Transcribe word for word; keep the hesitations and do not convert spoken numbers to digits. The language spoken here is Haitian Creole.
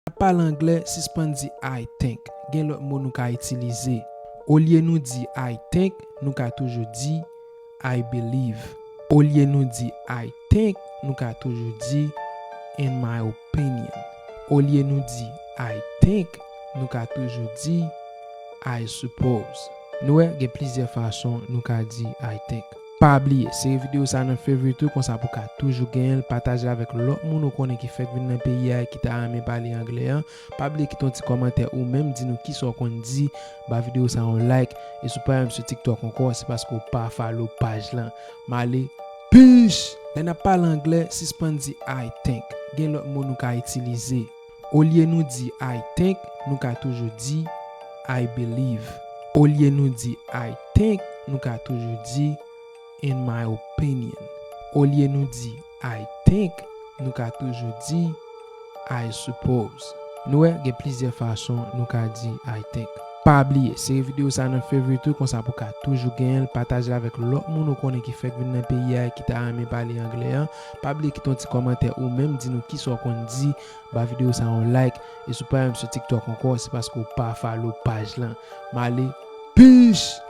N ap pale anglè, sispann di "I think". Gen lòt mo nou ka itilize. Olye nou di "I think", nou ka toujou di "I believe". Olye nou di "I think", nou ka toujou di "in my opinion". Olye nou di "I think", nou ka toujou di "I suppose". Nou wè, gen plizyè fason nou ka di "I think". Pa bliye, sere videyo sa nan favorite ou, konsa pou ka toujou genyen l, pataje l avèk lòt moun ou konnen ki fèk vin nan peyi a e ki ta renmen pale anglè an. Pa bliye kite yon ti kòmantè ou menm, di nou kisa w konn di, ba videyo sa yon like, e si w pa renmen m sou TikTok ankò, se paske w pa follow paj lan. M ale, peace! Lè n ap pale anglè, sispann di "I think". Gen lòt mo nou ka itilize. Olye nou di "I think", nou ka toujou di "I believe". Olye nou di "I think", nou ka toujou di "in my opinion". Olye nou di "I think", nou ka toujou di "I suppose". Nou wè, gen plizyè fason nou ka di "I think". Pa bliye, sere videyo sa nan favorite ou, konsa pou ka toujou genyen l, pataje l avèk lòt moun ou konnen ki fèk vin nan peyi a e ki ta renmen pale anglè an. Pa bliye kite yon ti kòmantè ou menm, di nou kisa w konn di, ba videyo sa yon like, e si w pa renmen m sou TikTok ankò, se paske w pa follow paj lan. M ale, peace!